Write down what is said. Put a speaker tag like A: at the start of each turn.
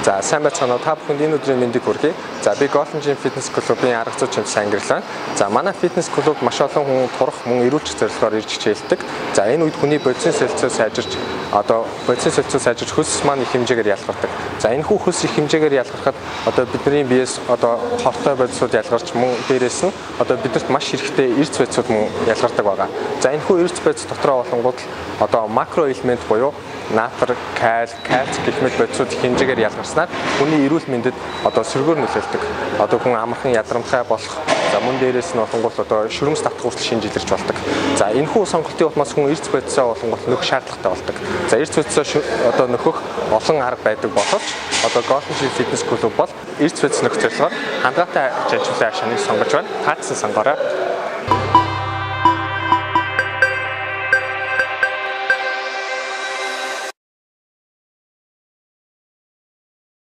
A: За, сайн байцгаана уу? Та бүхэнд энэ өдрийн мэндийг хүргэе. За, би Golden Gym Fitness Club-ын арга зүйн чимч Сангирлаа. За, манай фитнес клуб маш олон хүн турах, мөн эрүүлчих зорилгоор ирж хичээлдэг. За, энэ үед хүний бодисын солилцоо сайжирч, одоо бодисын солилцоо сайжирч, хөлс маань их хэмжээгээр ялгардаг. За, энэхүү хөлс их хэмжээгээр ялгархад одоо бидний биес одоо хортой бодисууд ялгарч, мөн дээрээс нь одоо биднэрт маш хэрэгтэй эрц бодисууд мөн ялгардаг байгаа. За, энэхүү эрц бодис дотроо болонгууд л одоо макро элемент буюу натр, каль, кальц гэх мэт бодисууд их хэмжээгээр ялгарснаар хүний эрүүл мэндэд одоо сөргөөр нөлөөлдөг. Одоо хүн амархан ядрамтгай болох, за, мөн дээрээс нь болонгууд одоо шүрмэс татах хүртэл шинж илэрч болдог. За, энэхүү сонголтын улмаас хүн эрц бодисоо болонгууд нөхөх шаардлагатай болдог. За, эрц бодисоо одоо нөхөх олон арга байдаг боловч одоо Golden Gym Fitness Club бол эрц бодис нөхөх зорилгоор хандгайтай жанжуулын ашааныг сонгож байна. Таацсан сонгоорой.